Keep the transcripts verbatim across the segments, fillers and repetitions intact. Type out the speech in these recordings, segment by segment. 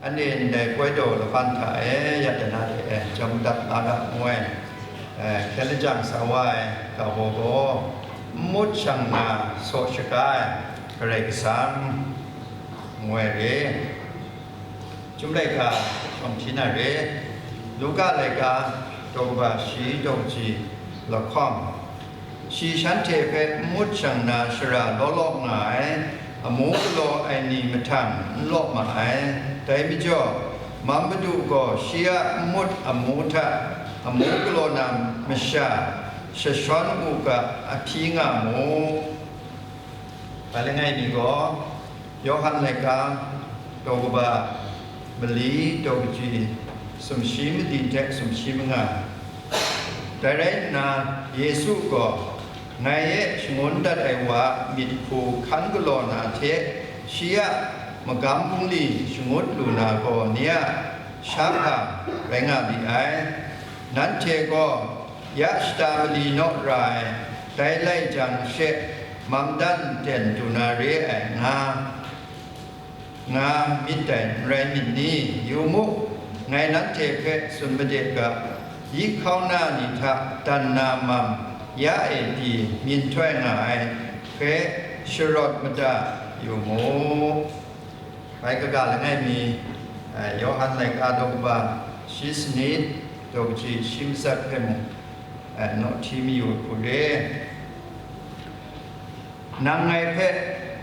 Anhte ndai poi daw laban hta e ya dana de e jam dat la ga ngu ai, eh, hkyen lajang sa wa ai ga baw gaw, n mut shang na saw shaga ai Karai Kasang ngu ai re. Chyum laika shawng hti na re. Luka laika daw kaba shi daw kaji lahkawng, shi shanhte hpe n mut shang na shara law law nga ai, amu galaw ai ni mahtang n law ma ai. Dai majaw, Mam Madu gaw shi a n mut amu hta amu galaw na masha, shashawn u ga, ahpyi nga mu. Bai langai mi gaw, Yawhan laika daw kaba mali daw kaji sumshi mali hte sumshi manga. Dai rai nna, Yesu gaw, ngai e shangun dat ai wa myit hku hkan galaw na hte shi a magam bungli shangut lu na gaw ni a sha hpa rai nga li ai. Nanhte gaw ya shata mali naw ra ai, dai lai jang she mangdan ten du na re ai nga, nga myit dai, n rai myit ni? Yu mu, ngai nanhte hpe tsun made ga, yi hkau na ni hta dan na mam ya e pyi myin htoi nga ai hpe sharawt mada yu mu. Bai kaga langai mi, eh, Yawhan laika daw kaba shi sanit, daw kaji shi matsat hpe mung, eh, nawhti mayu hku re. Nang ngai hpe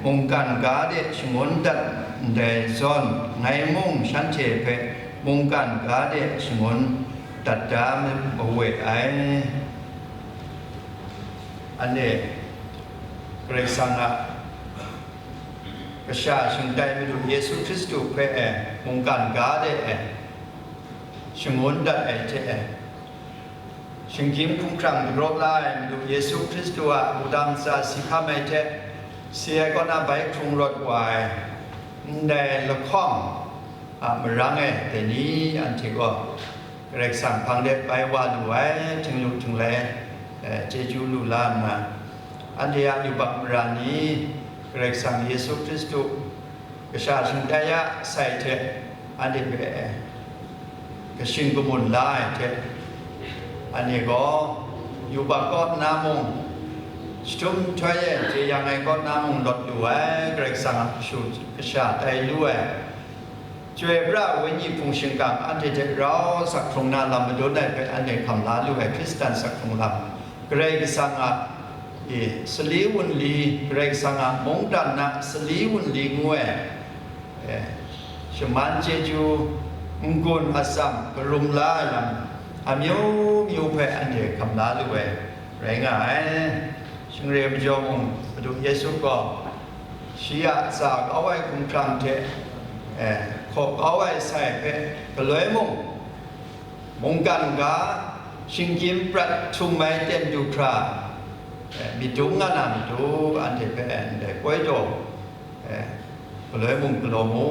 mungkan ga de shangun dat ndai zawn, ngai mung shanhte hpe mungkan ga de shangun dat da mawe ai. Anhte Karai Kasang a kasha shingtai Madu Yesu Hkristu hpe e mungkan ga de e shangun dat ai hte e, shinggyim hkumhkrang dagraw la ai Madu Yesu Hkristu a wudang ntsa si hkam ai hte, si ai kaw na bai hkrung rawt wa ai ndai lahkawng a marang e dai ni anhte gaw Karai Kasang hpang de bai wa lu ai, htinglu htinglai, eh, chyeju lu la nna, anhte a yubak mara ni Karai Kasang Yesu Hkristu kasha shingtai a sai hte anhte hpe kashing kamun la ai hte, anhte gaw yubak kaw nna mung, jahtum nhtoi e jeyang ai kaw nna mung lawt lu ai Karai Kasang a kashu kasha tai lu ai, Chyoi pra Wenyi hpung shingkang anhte hte rau sak hkrung na lam madun ai hpe anhte hkam la lu ai Hkristan sak hkrung lam, Karai Kasang a, e, sali wunli, Karai Kasang a mungdan na sali wunli ngu ai, e, shaman chyeju, n-gun atsam, karum la ai lam, amyu myu hpe anhte hkam la lu ai rai nga ai. Shingre majaw mung, Madu Yesu gaw, shi a tsa kau ai hkumhkrang hte, eh, hkaw kau ai sai hpe galoi mung, mungkan ga, shinggyim prat htum ai ten du hkra, eh, myit dum nga na matu, anhte hpe ndai poi daw, eh, galoi mung galaw mu,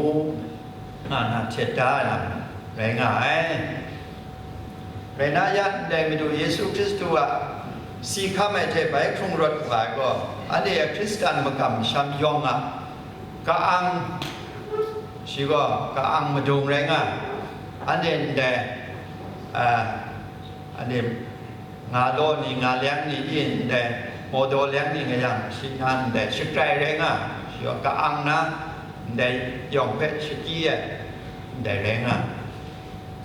nga na htet da ai lam rai nga ai. Rai na yang, ndai Madu Yesu Hkristu a si hkam ai hte bai hkrung rawt wa ai gaw, anhte a Hkristan makam masham yawng a ka-ang, shi gaw ka-ang madung rai nga, anhte ndai, a, anhte nga law ni, nga leng ni, i ndai mawdaw leng ni nga yang, shi nga ndai shakrai rai nga, shi gaw ka-ang na, ndai yawng hpe shakyi ai, ndai rai nga.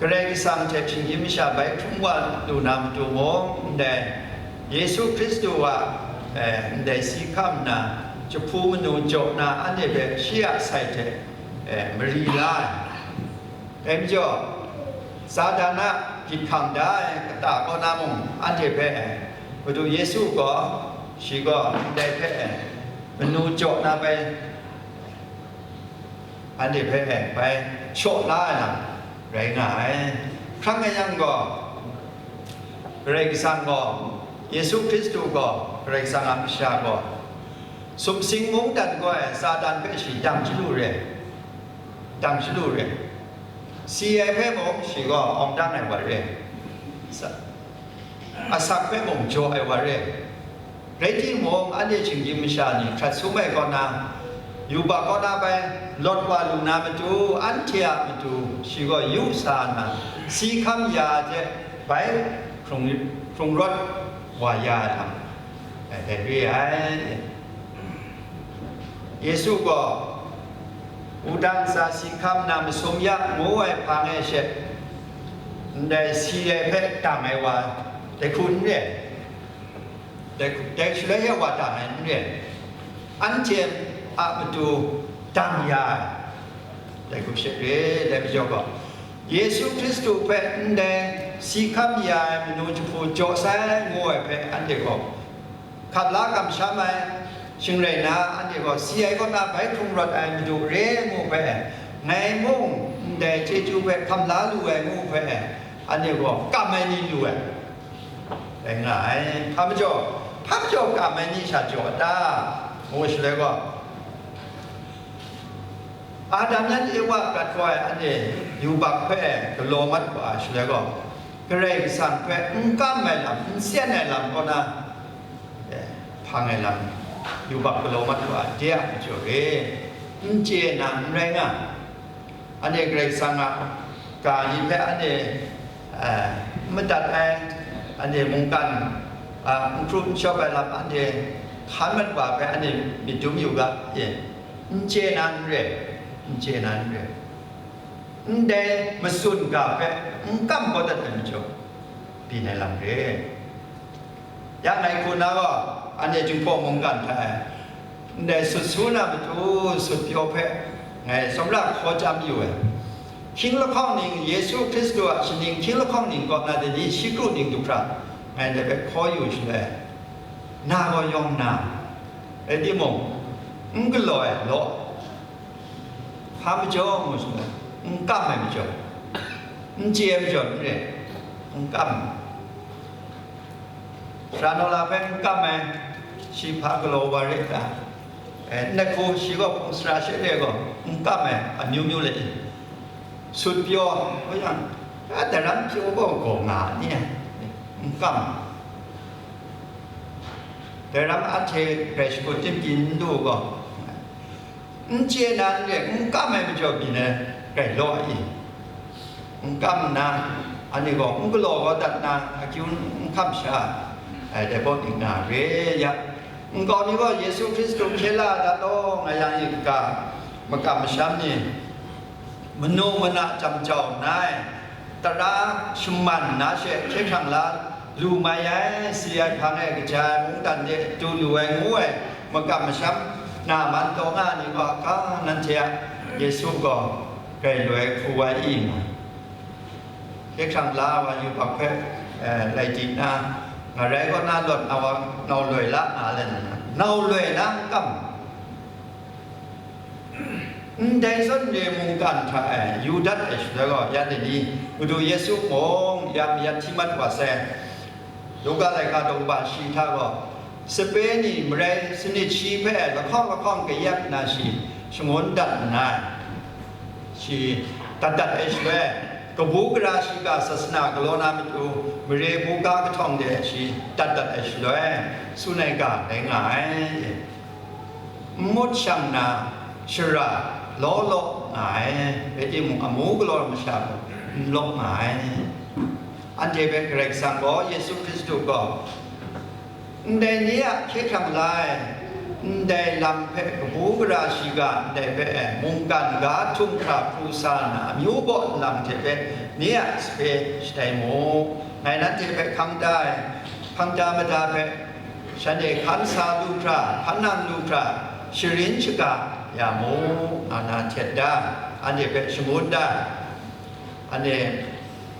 Karai Kasang hte shinggyim masha bai hkrum wa lu na matu mung, ndai Yesu Hkristu a, eh, ndai si hkam na jahpu manu jaw na anhte hpe shi a sai hte, eh, mari la ai. Dai majaw, Satan a gyit hkang da ai kata kaw na mung, anhte hpe, eh, Madu Yesu gaw, shi gaw ndai hpe, eh, manu jaw na bai, anhte hpe bai shaw la ai lam rai nga ai. Hkrang ai yang gaw, Karai Kasang gaw, Yesu Hkristu gaw, Karai Kasang a Kasha gaw, sumsing mungdan gaw ai Satan hpe shi dang shalu re, dang shalu re. Si ai hpe mung shi gaw awng dang ai wa re. Sa- asak hpe mung jaw ai wa re. Rai timung, anhte shinggyim masha ni hkrat sum ai kaw na, yubak kaw na bai, lawt wa lu na matu, anhte a matu shi gaw yu sa nna, si hkam ya ai hte bai hkrung, hkrung rawt wa ya ai lam, dai re ai. Yesu gaw, wudang ntsa si hkam na masum ya ngu ai hpang e she, ndai si ai hpe dang ai wa, dai hku n re ai. Dai, dai shaloi e wa dang ai n re ai. Anhte a matu dang ya ai. Dai hku she re, dai majaw gaw, Yesu Hkristu hpe ndai si hkam ya ai manu jahpu jaw sai ngu ai hpe anhte gaw hkap la kamsham ai, shing rai na, anhte gaw si ai kaw na bai hkrung rawt ai madu re ngu hpe, ngai mung ndai chyeju hpe hkam la lu ai ngu hpe, anhte gaw kam ai ni lu ai. Rai nga ai. Hpa majaw, hpa majaw kam ai ni sha jaw a ta? Ngu shaloi gaw, Adam yan Ewa prat kau ai anhte yubak hpe galaw mat wa ai shaloi gaw, Karai Kasang hpe n kam ai lam, n syan ai lam kaw na, eh, hpang ai lam, yubak galaw mat wa ai, de a majaw re, n chye na n rai nga. Anhte Karai Kasang a ga ni hpe anhte, eh, n madat ai, anhte mungkan, a, n hkrup n shawp ai lam anhte hkan mat wa hpe anhte myit dum yu ga, e, n chye na n re, n chye na n re, ndai matsun ga hpe n kam kau dat ai majaw, byin ai lam re. Ya ngai hku na gaw, anhte Jinghpaw mungkan hta e, ndai sut su na matu sut pyaw hpe ngai tsawmra hkaw chyam yu ai. Hkying lahkawng ning, Yesu Hkristu a shaning hkying lahkawng ning kaw na dai ni, shi kru ning du hkra, ngai ndai hpe hkaw yu shaloi, na gaw yawng na, rai timung, n galaw ai law, hpa majaw ngu shaloi, n kam ai majaw, n chye ai majaw n re, n kam. Sara naw la hpe n kam ai, shi hpa galaw wa re ta? Eh, n ai hku, shi gaw hpung sara she re gaw, n kam ai, amyu myu le, sut pyaw, hkoi yang, a, daram pyaw gaw gaw nga ni ai, n kam. Daram anhte grai shakut timkyin n du gaw, n chye na n re, n kam ai majaw byin ai rai law ai i? N kam nna, anhte gaw n galaw kau dat nna, akyu n hkam sha ai, dai gaw ning na re ya. Nkau mi gaw Yesu Hkristu hkye la dat law, nga yang i ga, makam masham ni, manu mana jam jau nna ai, tara shaman na she hkye hkrang la lu mai ai, si ai hpang e kaja ai mungdan de du lu ai ngu ai makam masham na man taw nga ai ni gaw, ga nanhte a Yesu gaw grai loi hku wa i nga, hkye hkrang la wa yubak hpe, eh, lai di nna, ngarai kaw na lawt na wa nau loi la nga let nna, nau loi na n kam. Ndai zawn re mungkan hta e yu dat ai shaloi gaw, ya ni ni, Madu Yesu mung ya mayat hti mat wa sai. Luka laika daw ba shi hta gaw, sape ni marai sanit shi hpe lahkawng lahkawng kayat nna shi shangun dat nna, shi dat dat ai shaloi, kabu gara shiga sasana galaw na matu mare buga kahtawng de shi dat dat ai shaloi, sun ai ga rai nga ai. N ngut shang na shara law law nga ai, rai timung, amu galaw masha gaw n law nga ai. Anhte hpe Karai Kasang gaw, Yesu Hkristu gaw, ndai ni a hkye hkrang la ai, ndai lam hpe kabu gara shiga ndai hpe e mungkan ga htum hkra hpru sa na amyu baw nlang hte hpe ni a sape shatai mu. Ngai nanhte hpe hkang da ai, hkang da mada hpe, shanhte hkan sa lu hkra, hkan nang lu hkra, sharin shaga ya mu, nga na htet da, anhte hpe shangun da, anhte,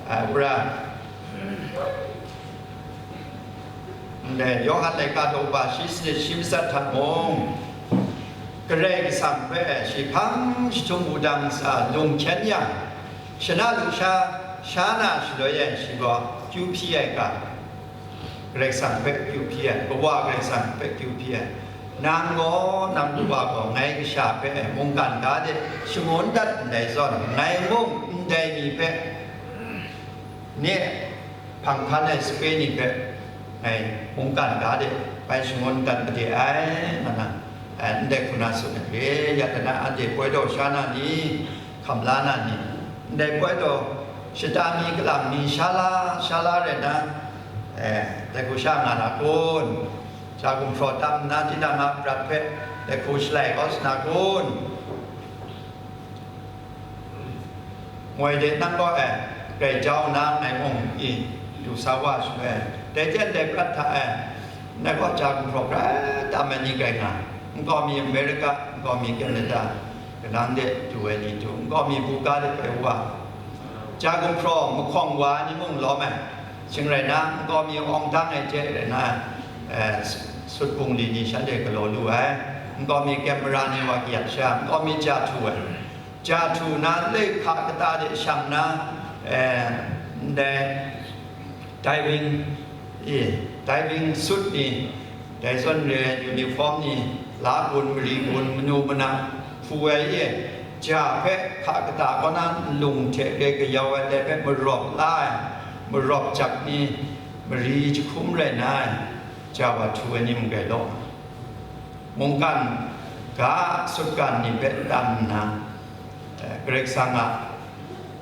a, wora, ndai Yawhan laika daw ba shi sanit shi matsat hta mung, Karai Kasang hpe shi hpang jahtum wudang ntsa lung hkyen yang, shana lusha sha na shaloi e shi gaw kyu hpyi ai ga, Karai Kasang hpe kyu hpyi ai, Kawa Karai Kasang hpe kyu hpyi ai. Nang gaw, nang Kawa gaw ngai kasha hpe mungkan ga de shangun dat ndai zawn, ngai mung ndai ni hpe nye hpang hkan ai sape ni hpe ngai mungkan ga de bai shangun dat made ai, nga na, ndai hku na tsun ai re, ya dai na anhte poi daw sha na ni, hkam la na ni, ndai poi daw shata mi, kalang mi, sha la, sha la rai na, eh, dai hku sha nga na kun? Cha gumhpraw tam nna, tinang a prat hpe dai hku shalai kau sa na kun? Moi de nang gaw e, grai jau na ngai mung i, du sa wa shaloi, dai ten dai prat hta e, ngai gaw ja gumhpraw grai tam ai ni grai nga, nkau mi America, nkau mi Canada, kanang de du ai ni du, nkau mi buga de pai wa, ja gumhpraw mahkawng wa ai ni mung lawm ai, shing rai na, nkau mi awng dang ai hte rai na, eh, sut bungli ni shanhte galaw lu ai, nkau mi camera ni wa kayat sha, nkau mi ja htu ai. Ja htu na leihka kata de shang na, eh, ndai diving, eh, diving suit ni, dai zawn re uniform ni, la gun, mari gun, manu mana hpu ai e, ja hpe hka kata kaw na nlung hte re kayau ai dai hpe marawp la ai, marawp jak ni, mari jahkum rai na ai, ja wa htu ai ni mung rai law. Mungkan ga sutgan ni hpe tam nna, eh, Karai Kasang a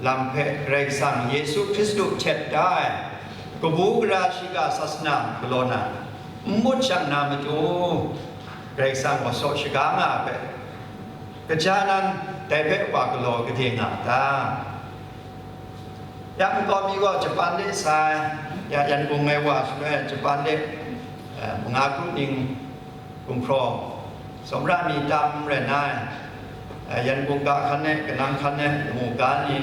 lam hpe Karai Kasang Yesu Hkristu htet da ai kabu gara shiga sasana galaw na n mut shang na matu, Karai Kasang gaw saw shaga nga ai hpe, kaja nan dai hpe wa galaw gade nga a ta? Ya nkau mi gaw Japan de sa ai, ya yan bung ai wa shaloi Japan de, eh, manga kru ning gumhpraw, tsawmra mi tam rai na ai, eh, yan bung ga hkan e, kanang hkan e, lamu ga ni,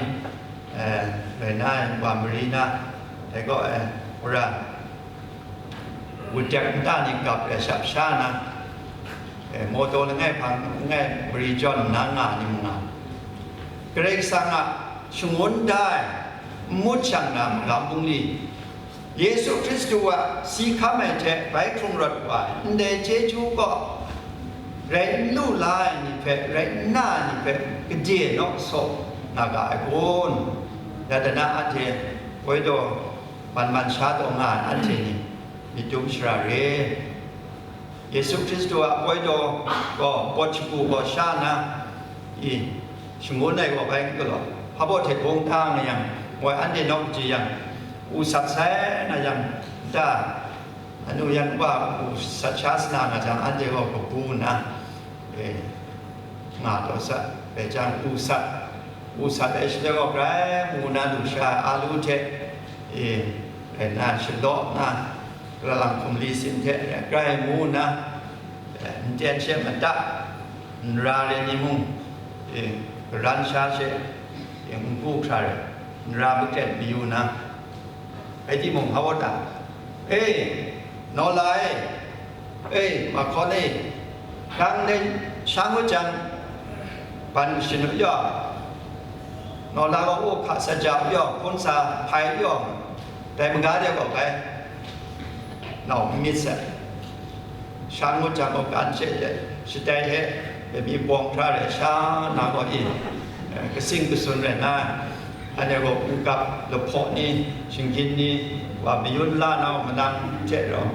eh, rai na ai wa mari na, dai gaw, eh, wora, wutyak nta ni gap e shap sha na, eh, mawtaw langai hpang langai mari jawn nna nga ni mung nga, Karai Kasang a shangun da ai, n mut shang na magam bungli, Yesu Hkristu a si hkam ai hte bai hkrung rawt wa ai ndai chyeju gaw rai n lu la ai ni hpe, rai n na ai ni hpe gade naw saw nga ga ai kun? Ya dai na anhte koi daw man man sha taw nga ai anhte ni, myit dum shara re. Yesu Hkristu a koi daw gaw, pawt shagu gaw sha na, i, shangun ai gaw bai n galaw, hpa baw hte bawng ta nga yang, moi anhte nawk kaji yang, u sat sai na yang, nta, anu yan wa u sat sha sana nga jang, anhte gaw kabu nna, e, nga taw sa, bai jang u sat, u sat ai shaloi gaw grai mu na lu sha ai alu hte, e, bai na shalaw na, Lalang hkum li sin hte grai mu nna, e, nten she mata, n ra re ni mung, e, karan sha she, e, n pu hkra re, n ra makten mayu na, rai timung, hpa wata, e, Nola e, e, Mahkawn e, nang dai sha ngut jang, ban shin u yaw, Nola gaw u hka sa ja u yaw, hpun sa hpai u yaw, dai maga de gaw bai nau n myit sai. Sha ngut jang gaw, kan she de, shatai hte, bawng hkra rai sha na gaw i, eh, kasing kasun rai na, anhte gaw u gap lahpaw ni, shinggyim ni, wa mayun la na manang hte rau,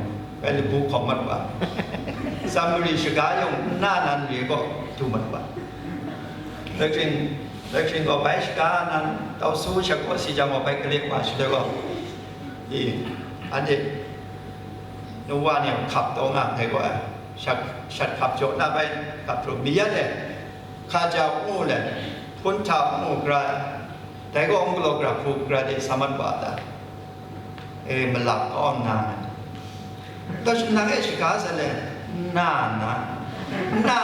bai labu hkawm mat wa, Samari shaga yawng n na nan re gaw du mat wa. Lakhring, lakhring gaw bai shaga nan, tau su sha kaw si jang gaw bai gale wa shaloi gaw, i, anhte nu wa ni hkap taw nga hpe gaw, shat, shat hkap jaw na bai hkap hkrum mi yan e, hka ja u mu le, hpun hta u mu gara, dai gaw n galaw gara hku gara de sa mat wa ta? E, malak kau nna, taw nang e shaga sa le, na, na, na,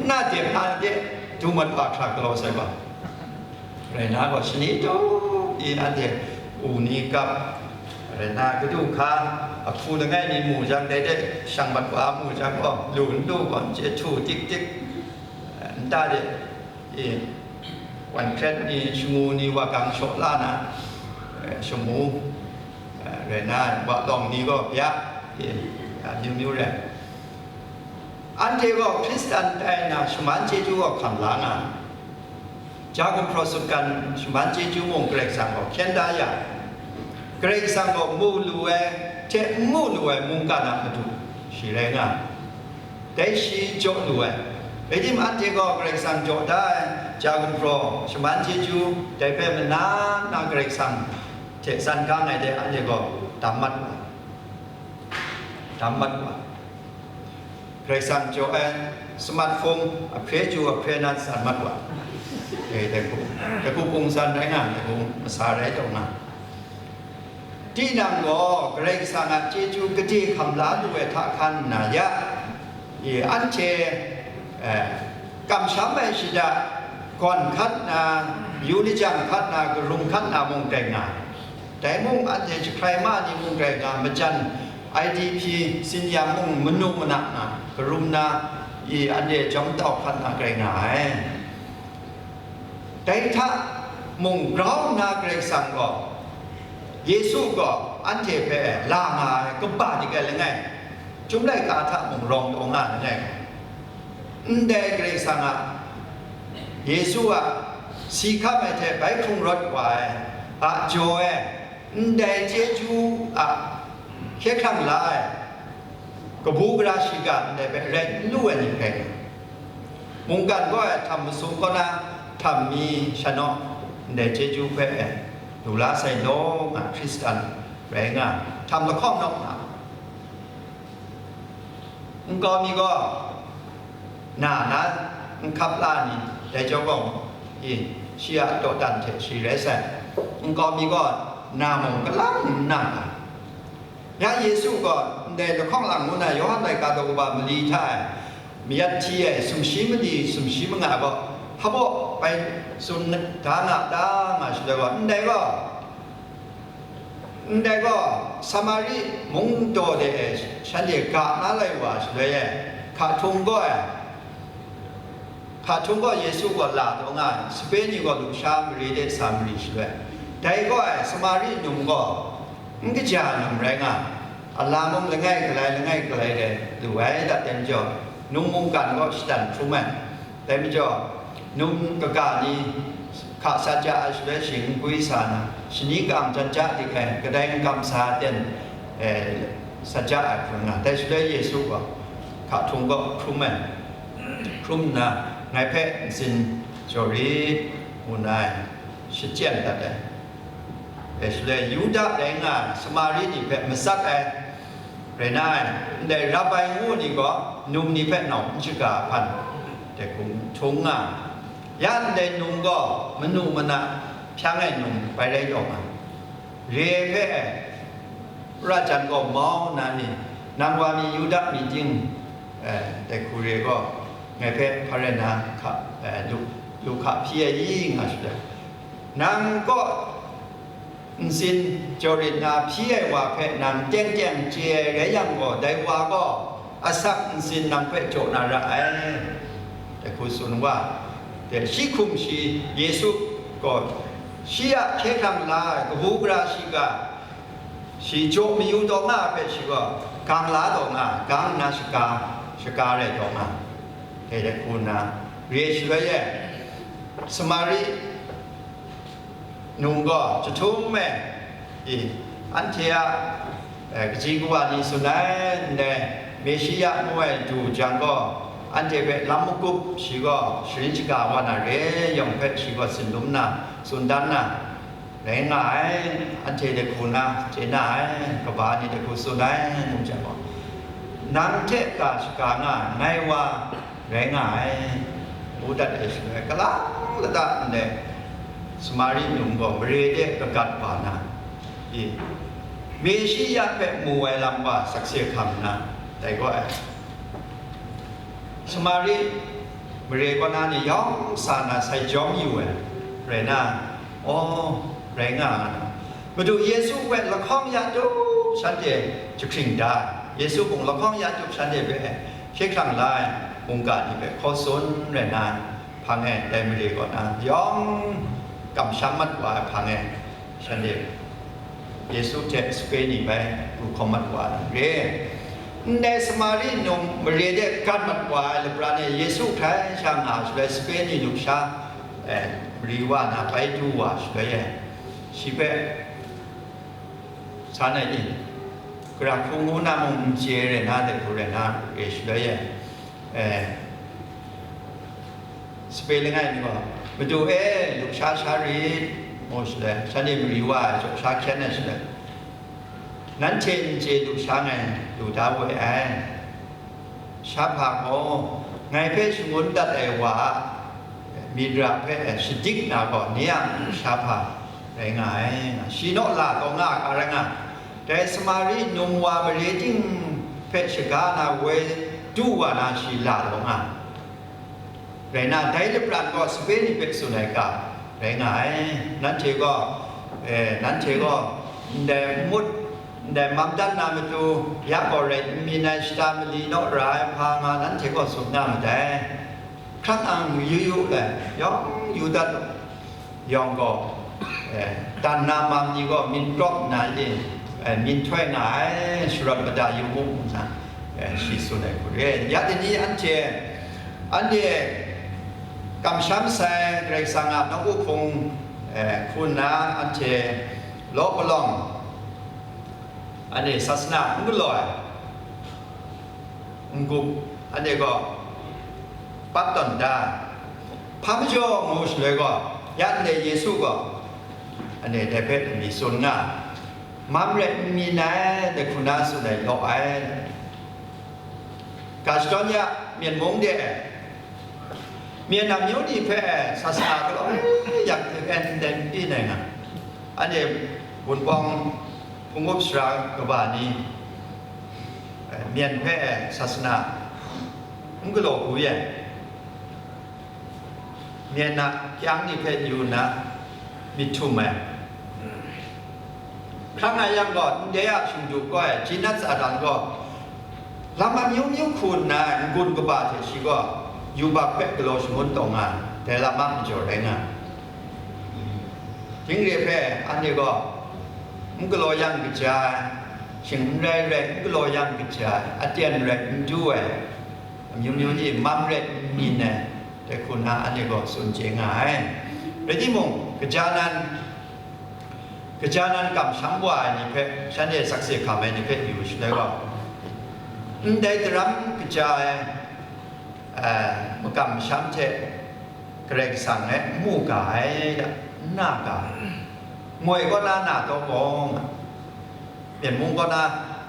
na de, na de, du mat wa hkra galaw sai gaw, rai na gaw, shani taw pyi anhte u ni gap, rai na, kadu hka, ahku langai mi mu jang, dai de shang mat wa mu jang gaw, lu n lu gaw, n chye htu tik tik, nta de, e, wan hkret ni, shangu ni, wa gang shaw la na, e, shamu, e, rai na, wa lawng ni gaw bya, e, amyu myu rai. Anhte gaw Hkristan tai na shaman chyeju gaw hkam la nga, ja gumhpraw sutgan shaman chyeju mung Karai Kasang gaw hkyen da ya, Karai Kasang gaw mu lu ai hte n mu lu ai mungkan a madu shi rai nga. Dai shi jaw lu ai. Rai tim, anhte gaw Karai Kasang jaw da ai, ja gumhpraw, shaman chyeju, dai hpe mana na Karai Kasang hte san gang ai de, anhte gaw dam mat wa, dam mat wa. Karai Kasang jaw ai smartphone ahpre chyu ahpre na san mat wa. Eh, dai hku, dai hku pungsan rai nga, dai hku masa rai taw nga. Tinang gaw Karai Kasang a chyeju gade hkam la lu ai hta hkan nna ya, e, anhte, eh, kamsham ai shada gawn hkat na, yu lajang hkat na, karum hkat na mung tai nga ai. Dai mung anhte jahkrai ma ni mung tai nga, majan I D P, sinyam mung manu mana na, karum na, i anhte jawm tau hkat na tai nga ai. Dai hta mung grau nna Karai Kasang gaw, Yesu gaw anhte hpe la nga ai kaba dik ai langai, Chyum laika hta mung rawng taw nga ai langai, ndai Karai Kasang a, Yesu a si hkam ai hte bai hkrung rawt wa ai a jaw e, ndai chyeju a hkye hkrang la ai kabu gara shiga ndai hpe rai n lu ai ni hpe, mungkan gaw ai htam masum kaw na htam mi sha naw, ndai chyeju hpe lu la sai law nga, Hkristan rai nga, htam lahkawng naw nga, nkau mi gaw na na n hkap la ni, dai chyawm gaw, i, shi a dawdan hte shi rai sai, nkau mi gaw na mung kalang n na nga. Ya Yesu gaw ndai lahkawng lang ngu na Yawhan laika daw kaba mali hta e, mayat hti ai sumshi mali sumshi manga gaw hpabaw bai tsun da nga ta nga shaloi gaw, ndai gaw, ndai gaw Samari mung daw de e shanhte ga na lai wa shaloi e, hka htung gaw e, hka htung gaw Yesu gaw la taw nga ai, sape ni gaw lusha mare de sa mari shaloi, dai gaw ai Samari num gaw n kaja num rai nga, a la mung langai kalai, langai kalai rai lu ai, dat dai majaw, num mungkan gaw shatan hkrum ai. Dai majaw, num kaga ni hka sa ja ai shaloi, shing n gwi sa na, shani kang jan ja dik ai, kadai n kam sa ten, eh, sa ja ai hpung nga, dai shaloi Yesu gaw hka htung gaw hkrum ai, hkrum nna, ngai hpe ntsin jaw rit, ngu nna shachyen dat ai. Dai shaloi Yuda rai nga ai Samari ni hpe matsat ai, rai na ai, ndai Rabai ngu ni gaw num ni hpe nau n shaga hpan dai hku htung nga, ya ndai num gaw manu mana hpyang ai num bai rai taw nga, re hpe ai, ra jan gaw mau nna ni, nang wa mi Yuda mi ting, eh, dai hku re gaw, ngai hpe hpa rai na hka, eh, lu, lu hka hpyi ai i nga shada, nang kaw ntsin jaw rit na hpyi ai wa hpe nang teng teng chye ai rai yang gaw, dai wa gaw asak ntsin nang hpe jaw na ra ai, dai hku tsun wa. Dai shi hkum shi Yesu gaw shi a hkye hkrang la ai kabu gara shiga, shi jaw mayu taw nga ai hpe shi gaw gang la taw nga, gang nna shaga, shaga rai taw nga, dai hku nna re shaloi e, Samari num gaw jahtum e, i, anhte a, eh, kaji kawa ni tsun ai, ndai Meshia ngu ai du jang gaw, anhte hpe lam magup shi gaw sharin shaga wa na re yawng hpe shi gaw tsin dum nna, tsun dan na, rai nga ai, anhte dai hku na chye na ai, kaba ni dai hku tsun ai, ngu jang gaw, nang hte ga shaga nga ai ngai wa rai nga ai, ngu dat ai shaloi, kalang lata ndai Samari num gaw mare de kagat wa na, i, Meshia hpe mu ai lam wa sakse hkam nna, dai gaw ai. Samari mare kaw na ni yawng sa na sai jawm yu ai, rai na, aw, rai nga ai. Madu Yesu hpe lahkawng ya tup shanhte jahkring da, Yesu mung lahkawng ya tup shanhte hpe hkye hkrang la ai mungga ni hpe hkaw tsun rai na, hpang e dai mare kaw na yawng kamsham mat wa ai hpang e, shanhte Yesu hte sape ni bai ru hkawm mat wa ai re. Ndai Samari num mare de gat mat wa ai lapran e Yesu hkrai sha nga shaloi, sape ni lusha, eh, mari wa na bai du wa shaloi e, shi hpe, san ai ni, gara hku ngu na mung n chye rai na, dai hku rai na re shaloi e, eh, sape langai mi gaw, "Madu e, lusha sha rit," ngu shaloi, shanhte mari wa ai jaw sha hkyen ai shaloi, "Nanhte n chye lu sha ngai, lu da we ai. Shahpa gaw ngai hpe shangun dat ai wa a myit ra hpe shadik na gaw, nye a shahpa rai nga ai. Shi naw la taw nga a hka rai nga, dai Samari num wa mare ting hpe shaga na woi du wa na, shi la taw nga. Rai na, dai lapran gaw sape ni hpe tsun ai ga rai nga ai. Nanhte gaw, eh, nanhte gaw ndai n mut, ndai mam dan na matu, ya gaw rai n mi nai shata mali naw ra ai hpa nga nanhte gaw tsun na madai. Hkrang ang yu yu ai, yawng yu dat yawng gaw, eh, dan na mam ni gaw myin prawp nna, eh, myin htoi nga ai, sharawt mada yu mu, nna, eh, shi tsun ai hku re. Ya dini anhte, anhte kamsham sai Karai Kasang a nawku hpung, eh, hku nna anhte law palawng, anhte sasana n galaw ai, n-gup, anhte gaw pap tawn da, hpa majaw ngu shaloi gaw, ya ndai Yesu gaw, anhte dai hpe mi tsun nga, mam rai n mi nai, dai hku na tsun ai law ai. Ga shadawn ya, Myen mung de ai, Myen amyu ni hpe sasana galaw yak hte ndai n pyi nai nga, anhte Wunpawng hpung up sara kaba ni, eh, Myen hpe sasana n galaw hku yen, Myen a kyang ni hpe yu nna myit htum ai. Hkrang nga yang gaw, ndai a shingdu kau ai Jinat Satan gaw, lam amyu myu hku nna n-gun kaba hte shi gaw yubak hpe galaw shangun taw nga ai, dai lam a majaw rai nga ai. Ding re hpe, anhte gaw n galaw yang kaja ai, shing n rai rai n galaw yang kaja ai, aten rai n du ai, amyu myu ni mam rai n myin ai, dai hku na anhte gaw tsun chye nga ai. Rai timung, kaja nan, kaja nan kamsham wa ai ni hpe, shanhte sakse hkam ai ni hpe yu shaloi gaw, ndai daram kaja ai, eh, makam masham hte Karai Kasang e n mu ga ai, n na ga ai. Moi kaw na na taw gaw, Myen mung kaw na,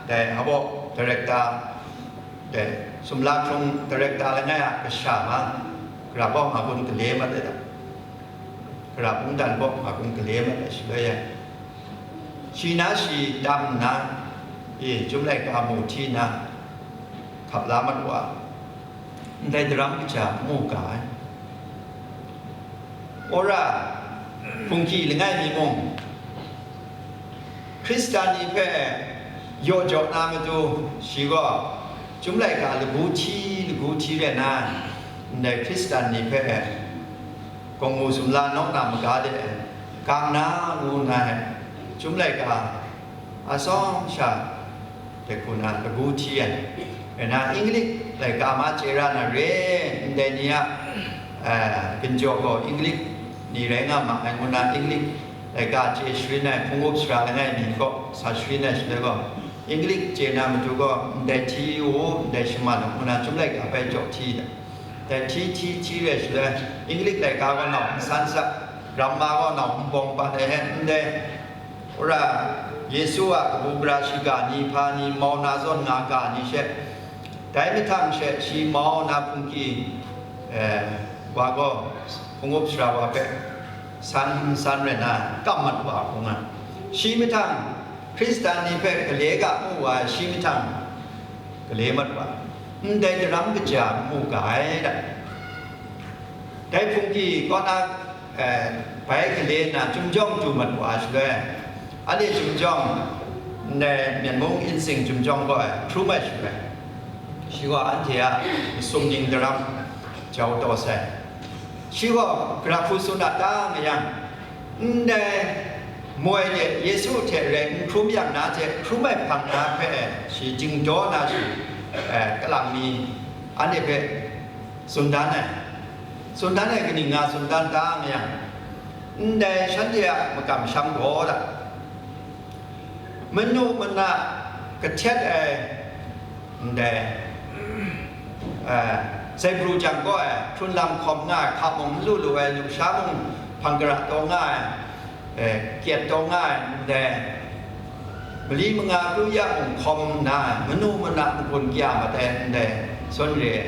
dai Abaw director, dai sumla hkrung director langai a kasha ma, gara baw nga gun gale mat ai ta? Gara mungdan baw nga gun gale mat ai shaloi e, shi na shi tam nna, e, Chyum laika mu hti nna, hkap la mat wa, ndai daram kaja mu ga ai. Wora hpungki langai mi mung, Hkristan ni hpe yaw jaw na matu, shi gaw Chyum laika lagu hti, lagu hti rai na, ndai Hkristan ni hpe gaw mu sumla naw na maga de, gang na ngu nna, Chyum laika a tsawng sha, dai hku na lagu hti ai. Rai na, Inglik laika ma chye ra na re, ndai ni a, eh, ginjaw gaw Inglik ni rai nga ma ai ngu na, Inglik laika chye sharin ai hpung up sara langai mi kaw sa sharin ai shaloi gaw, Inglik chye na matu gaw, ndai hti u, ndai shaman u ngu na, Chyum laika bai jaw hti ai. Dai hti, hti, hti re shaloi, Inglik laika gaw nau n san sat, ramma gaw nau n bawng pat ai, ndai, wora Yesu a kabu gara shiga ni hpa ni mau na zawn nga ga ni she, dai mahtang she shi mau na hpungki, eh, wa gaw hpung up sara wa hpe san, san rai na kam mat wa hkung ai. Shi mahtang Hkristan ni hpe gale ga mu wa ai, shi mahtang gale mat wa, ndai daram kaja mu ga ai da. Dai hpungki kaw na, eh, bai gale nna, Chyum jawng du mat wa ai shaloi, anhte Chyum jawng, ndai Myen mung Insing Chyum jawng gaw hkrum ai shaloi, shi gaw anhte a masum ning daram jau taw sai. Shi gaw gara hku tsun a ta nga yang, ndai moi de Yesu hte rai n hkrum yang na hte hkrum ai hpang na hpe shi jingdaw na shi, eh, kalang mi anhte hpe tsun dan ai. Tsun dan ai kaning nga tsun dan ta nga yang, ndai shanhte a makam sham gaw da, manu mana kahtet ai, ndai, eh, zaibru jang gaw, eh, hkrun lam hkawm nga ai, hka mung n lu lu ai, lusha mung hpang gara taw nga ai, eh, kyet taw nga ai, ndai mali manga kru ya mung hkawm nna, manu mana n-gun kya mat ai, ndai sawn re ai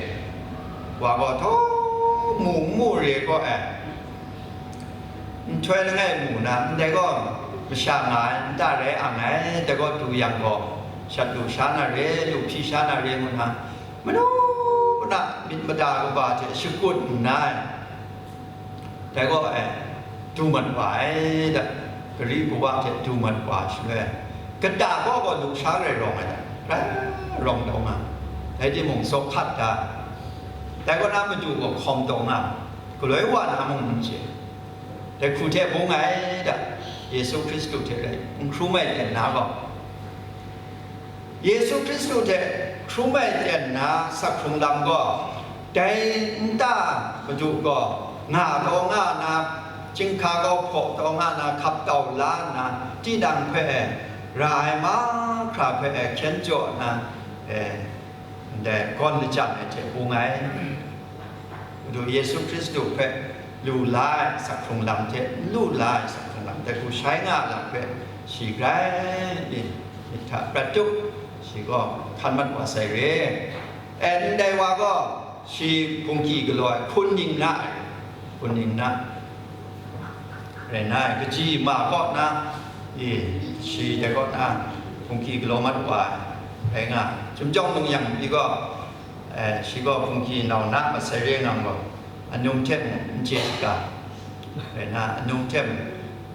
wa gaw, htawng mu n mu re gaw, eh, nhtoi langai mu na, ndai gaw masha nga ai, nta rai ang ai, dai gaw du yang gaw, shat lu sha na re, lu hpyi sha na re ngu na, manu mana myit mada kaba hte shakut nna, dai gaw, eh, du mat wa ai, da, gari kawa hte du mat wa shaloi, kata gaw gaw lu sha rai rawng ai, da, rai rawng taw nga, dai timung, zaw hkat da, dai kaw na madu gaw hkawm taw nga, galoi wa na mung n chye. Dai hku hte bung ai da, Yesu Hkristu hte rai n hkrum ai ten na gaw, Yesu Hkristu hte hkrum ai ten na sak hkrung lam gaw, dai nta madu gaw nga taw nga na, chyinghka kau hpaw taw nga na, hkap tau la nna, tinang hpe ra ai mahkra hpe hkyen jaw nna, eh, ndai gawn lajang ai hte bung ai. Madu Yesu Hkristu hpe lu la ai sak hkrung lam hte n lu la ai sak hkrung lam, dai hku shai nga ai lam hpe shi grai myit hta prat tup, shi gaw hkan mat wa sai re. E, ndai wa gaw shi hpungki galaw ai hkun ning na ai, hkun ning na rai nna, kaji ma kaw na, e, shi dai kaw na hpungki galaw mat wa ai, rai nga ai. Chyum jawng nung yang pyi gaw, eh, shi gaw hpungki nau na masai re ngang gaw, anum hte mung n chye shaga, rai nna, anum hte mung,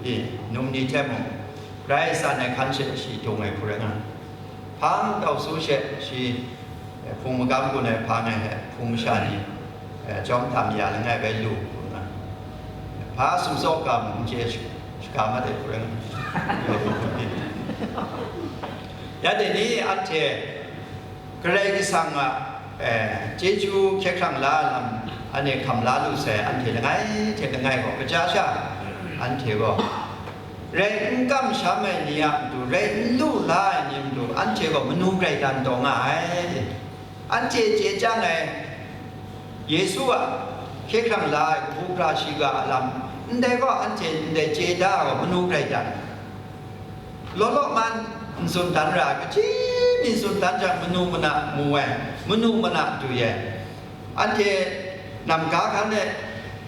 e, anum ni hte mung, rai san ai hkan she shi dung ai hku rai nga. Hpang tau su she shi, eh, hpung magam gun ai hpang e, eh, hpung masha ni, eh, jawm tam ya langai bai lu, ngu nna, hpa sumsaw ga mung n chye sh-, shaga mat ai hku rai nga. Ya dai ni anhte Karai Kasang a, eh, chyeju hkye hkrang la ai lam, anhte hkam la lu sai, anhte langai hte langai gaw kaja sha, anhte gaw rai n kamsham ai ni a matu, rai n lu la ai ni a matu, anhte gaw manu grai dan taw nga ai. Anhte chye chyang ai Yesu a hkye hkrang la ai kabu gara shiga a lam, ndai gaw anhte ndai chye da ai gaw manu grai dan. Law law man n tsun dan ra ai, kaji mi tsun dan jang, manu mana mu ai, manu mana du ai. Anhte namga hkan e,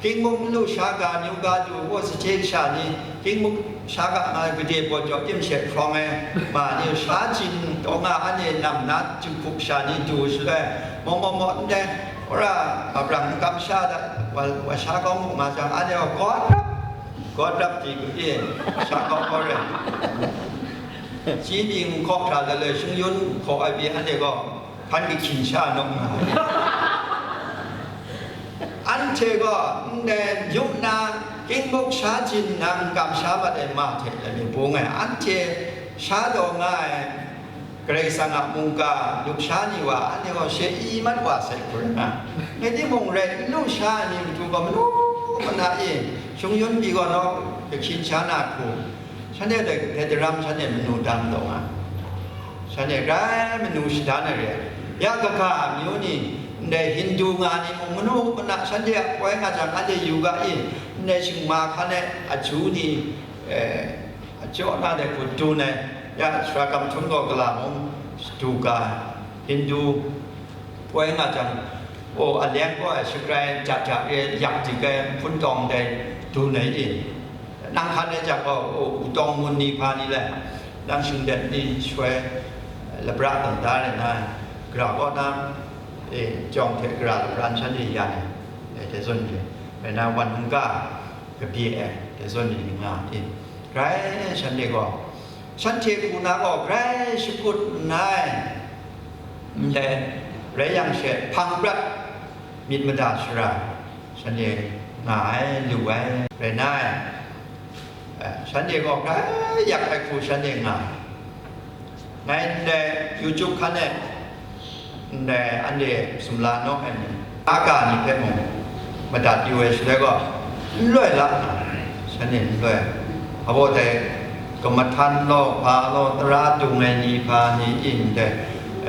King muk n lu sha ga, amyu ga du, ngu, sahte kasha ni, King muk sha ga nga, gade baw jaw tim she hkrawng ai ma ni, sha jin taw nga, anhte nam na jinghku kasha ni du shaloi, maw maw maw, ndai, wora, Abraham n kamsha dat, wa, wa sha kau mu nga jang, anhte gaw gawt rap, gawt rap di, gade sha kau kau rai. Chyi byin hkaw hkra, laloi shangyun hkaw ai pyi, anhte gaw hkan kahkyin sha nawng nga ai. Anhte gaw ndai yup na, King muk sha jin na n kamsha mat ai ma hte lai mi bung ai, anhte sha taw nga ai Karai Kasang a mungga lusha ni wa, anhte gaw she i mat wa sai hku rai nga. Ngai timung rai n lu sha ai ni matu gaw manu mana e, shangyun pyi gaw naw, kahkyin sha na hku, shanhte dai, dai daram shanhte manu dan taw nga, shanhte grai manu shadan ai re ai. Ya kaga amyu ni, ndai Hindu nga ni mung, manu mana shanhte a poi nga jang, anhte yu ga i, ndai shingma hkan e aju ni, eh, a jaw na dai hku dun ai, ya, sara gam htum gaw gala mung, du ga, Hindu poi nga jang, o, a leng gaw ai shagrai ja ja re yak dik ai hpun tawng dai dun ai i, nang hkan ai jang gaw, o, wutawng mun ni hpa ni le, nang shinglet ni shoi, labra tawn da rai na, gara kaw na, e, jawng hte gara labran shanhte yan ai, e, dai zawn re, rai na, wan hungga kabye ai, dai zawn re nga ai, grai shanhte gaw, shanhte hku na gaw grai shakut nna ai, ndai rai yang she hpang prat myit mada shara shanhte nga ai, lu ai, rai nna ai, eh, shanhte gaw grai yak ai hku shanhte nga ai. Ngai ndai YouTube hkan e, ndai anhte sumla nawng ai ni, a ga ni hpe mung madat yu ai shaloi gaw, n loi la, shanhte n loi. Abaw dai kamahtan law, hpa law, tara dung ai ni hpa ni in dai,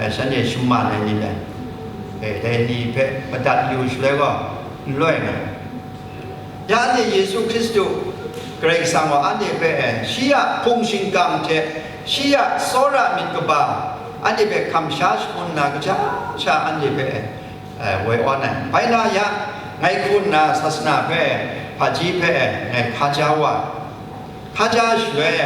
eh, shanhte shaman ai ni dai, dai ni hpe madat yu shaloi gaw, n loi nga. Ya anhte Yesu Hkristu, Karai Kasang gaw anhte hpe, shi a hpung shingkang hte, shi a tsawra myit kaba, anhte hpe hkam sha shangun nna, kaja sha anhte hpe, eh, woi awn ai. Bai na ya, ngai hku nna sasana hpe, hpaji hpe, ngai hkaja wa, hkaja shaloi,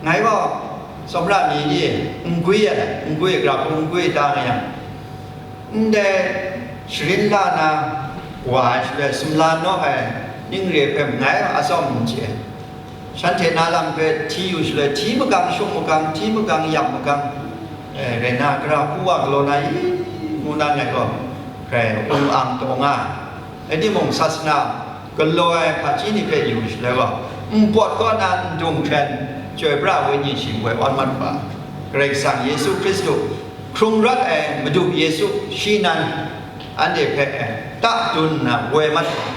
ngai gaw, tsawmra mi ni, n gwi ai, n gwi, gra hku n gwi ta nga yang, ndai sharin la na wa ai shaloi, sumla naw ai ning re hpe ngai atsawm n chye. Shanhte na lam hpe hti yu shaloi, hti magang, shung magang, hti magang, yam magang, eh, rai na, gara hku wa galaw na i, ngu na ngai gaw, grai ung ang taw nga ai. Rai timung, sasana galaw ai hpaji ni hpe yu shaloi gaw, npawt kaw na ndung hkren, Chyoi pra ai Wenyi shi woi awn mat wa, Karai Kasang Yesu Hkristu, hkrung rawt ai Madu Yesu shi nan, anhte hpe, eh, ta dun nna woi mat wa,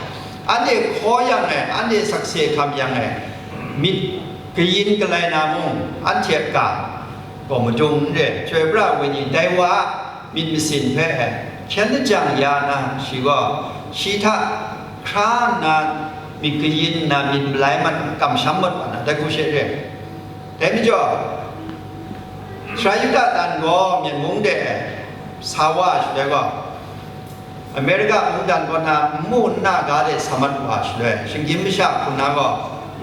anhte hkaw yang ai, anhte sakse hkam yang ai myit kayin kalai na mung, anhte a ga gaw madung n re. Chyoi pra ai Wenyi dai wa a myit masin hpe hkyen lajang ya na, shi gaw shi hta hkra nna myit kayin nna myit malai mat, kamsham mat wa na, dai hku she re. Dai majaw, Sara Yuda tan gaw Myen mung de sa wa shaloi gaw, Amerika mungdan kaw na nmu nna ga de sa mat wa shaloi, shinggyim masha hku na gaw,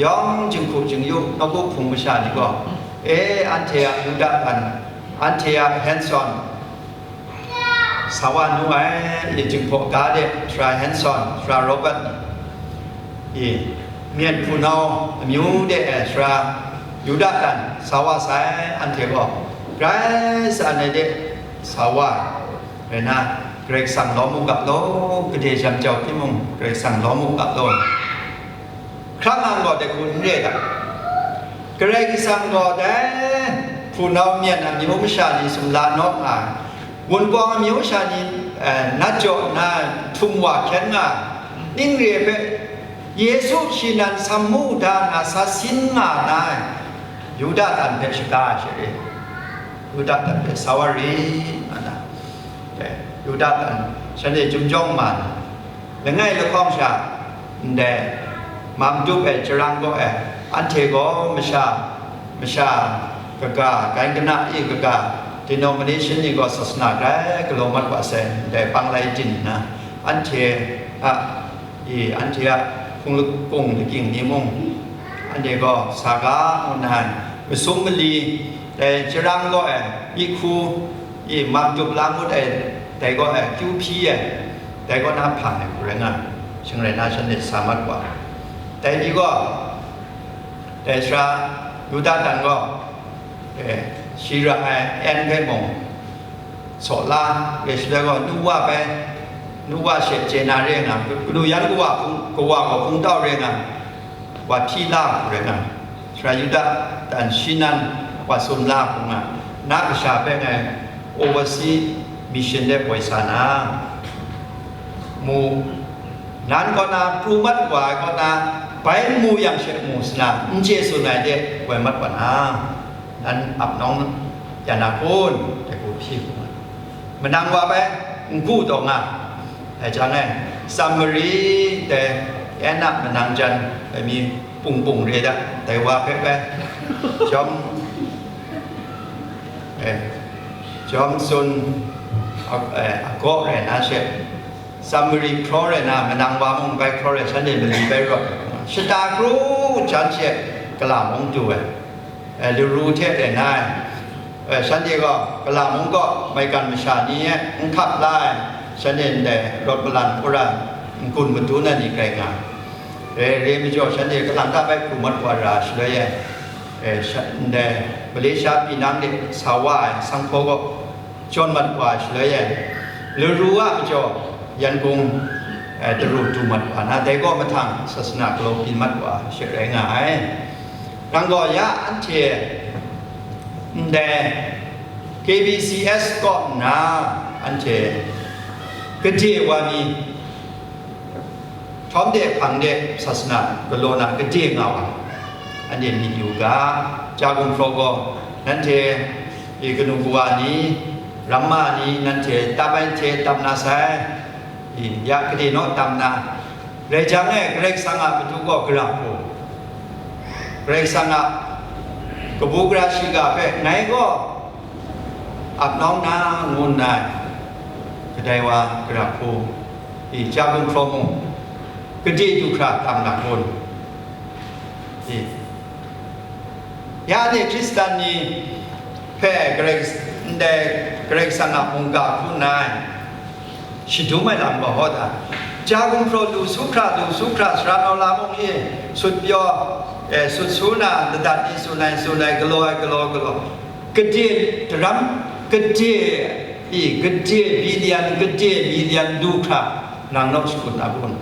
yawng jinghku jingyu nawku hpung masha ni gaw, e, anhte a Yuda tan, anhte a Henson, sa wa nu ai, i, Jinghpaw ga de, Sara Henson, Sara Robert, i, Myen hpunau amyu de ai Sara Yuda tan sa wa sai, anhte gaw grai sa ai de sa wa ai na, Karai Kasang lawm u ga law, gade jam jau timung, Karai Kasang lawm u ga law. Hkrang ang gaw dai hku n re ga, Karai Kasang gaw dai hpunau myen amyu masha ni sumla naw nga ai, wunpawng amyu masha ni, eh, nat jaw nna htum wa hkyen nga ai, ning re hpe, Yesu shi nan sam mu da nna sa sin nga na ai, Yuda tan hpe shaga ai sha re, Yuda tan hpe sa wa ri nga na, dai Yuda tan shanhte chyum jawng ma na, langai lahkawng sha, ndai Mamdup e, Charang kaw e, anhte gaw masha, masha kaga, grai kana e kaga, denomination ni gaw sasana grai galaw mat wa sai, ndai Panglai yin nna, anhte a, i, anhte a hpung lakung lakying ni mung, anhte gaw sa ga ngu nna, masum mali, dai Charang kaw e, myi hku, i, Mamdup la ngut ai, dai gaw e, kyu hpyi ai, dai kaw na hpang ai hku rai nga, shing rai na shanhte sa mat wa. Dai ni gaw, dai sara Yuda tan gaw, eh, shi ra ai N hpe mung, saw la, re shaloi gaw, nu wa bai, nu wa she chye na re nga, kanu yan kawa hpung, kawa gaw hpungtau re nga, wa hpyi la hku rai nga, sara Yuda tan shi nan wa sum la hku nga, na kasha hpe ngai overseas mission de woi sa na, mu, nan kaw na pru mat wa ai kaw na, bai n mu yang she mu sa na, n chye tsun ai de woi mat wa na, nan ap nawng ya na kun, dai hku hpyi hku nga. Manang wa bai n gu taw nga ai jang e, Samari dai N a manang jan ai mi pung pung re da, dai wa hpe bai jawm, eh, jawm tsun a, eh, a gaw rai na she, Samari hkraw rai na, manang wa mung bai hkraw rai, shanhte mali bai rawt, shata kru jan she kala mung du ai. Eh, laru hte rai na ai, eh, shanhte gaw kala mung kaw maigan masha ni e n hkap la ai, shanhte ndai rawt malan hkura n gun madun ai ni rai nga ai. Re, re majaw, shanhte kalang ta bai hku mat wa ra shaloi e, eh, sha-, ndai Malaysia pinang de sa wa ai sanghpaw gaw jawn mat wa shaloi e, laru a majaw Yangon, eh, daru du mat wa na, dai gaw mahtang sasana galaw byin mat wa she rai nga ai. Nang gaw ya anhte ndai K B C S kaw nna anhte gade wa mi, htawm de hpang de sasana galaw na gade nga wa, anhte myit yu ga, ja gumhpraw gaw, nanhte i kanu kawa ni, Ramma ni nanhte tam ai hte tam na sai, i, ya gade naw tam na, rai jang e, Karai Kasang a matu gaw gara hku, Karai Kasang a kabu gara shiga hpe ngai gaw ap nawng na ngu nna, kadai wa gara hku, i, ja gumhpraw mung, gade du hkra tam na kun? I, ya ni Hkristan ni hpe Karai, ndai Karai Kasang a mungga hku nna ai, shadum ai lam gaw, hawta, ja gumhpraw lu su hkra, lu su hkra, sara nau la mung e, sut pyaw, e, sut su na, ladat ni tsun ai, tsun ai, galaw ai, galaw, galaw, gade daram, gade, i, gade bilian, gade bilian lu hkra, nang naw shakut na kun?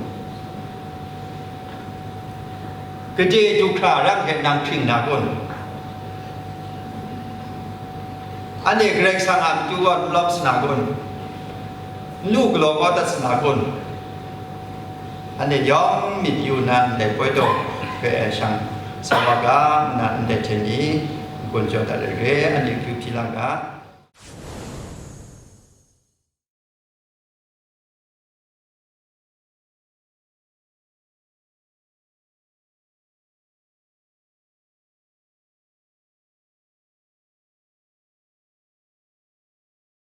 Gade du hkra rang hte nang hpring na kun? Anhte Karai Kasang a matu gaw n lawm sa na kun? N lu galaw kau dat sa na kun? Anhte yawng myit yu nna ndai poi taw hpe shang sa wa ga nna, ndai hte ni n-gun jaw dat ai re, anhte akyu hpyi la ga.